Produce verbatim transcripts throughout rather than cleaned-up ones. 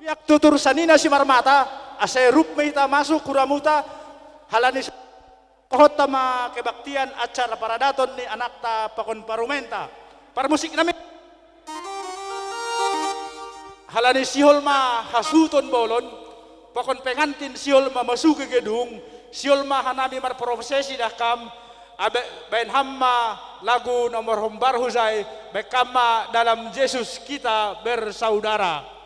Tutur sanina si marmata, asa rup ma hita masuk hu ramuta, halani tohonta ma kebaktian acara paradaton ni anakta pakon parumaenta. Parmusik nami. Halani sihol ma hasuhuton bolon, pakon pengantin sihol ma masuki gedung, sihol ma hanami marprosesi dah kam, abe baen ham ma lagu nomor hombar hujai, baen kam ma dalam Yesus kita bersaudara.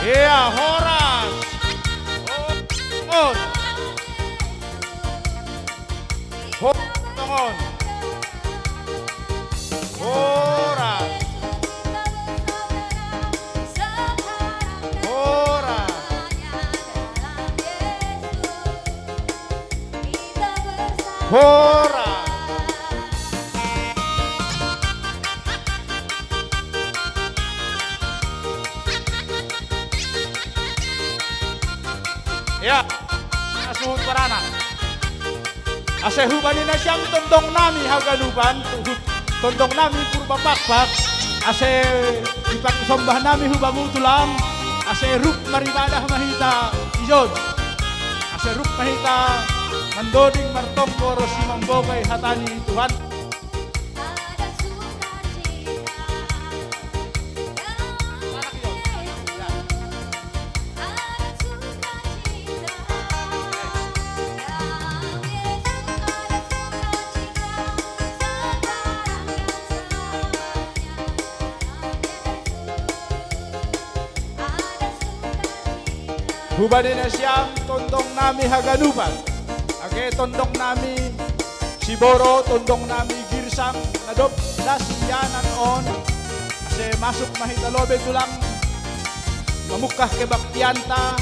Ia, horas. Oh, oh. Ho-, tongon. Horas. Horas. Horas. Ia, suhut baranak. Asa hubani nasiam tondong nami haganupan, tondong nami Purba Pakpak, asa dipasombah nami hu bamu tulang, asa rup maribadah ma hita ijon. Asa rup ma hita mandoding martonggo ro si mambogai hata ni Tuhan. Hubani nasiam tondong nami haganupan, age tondong nami Siboro, tondong nami Girsang, na dob las ianan on, asa masuk ma hita lobei tulang, mamungkah kebaktianta,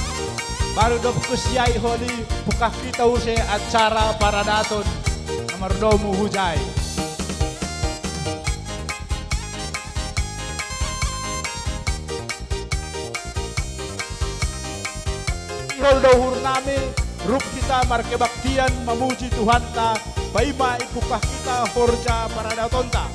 baru dob kusiai holi, pungkah hita use acara paradaton na mardomu hujai. Sihol do uhur nami, rup hita markebaktian mamuji Tuhanta, paima ipungkah hita horja paradatonta.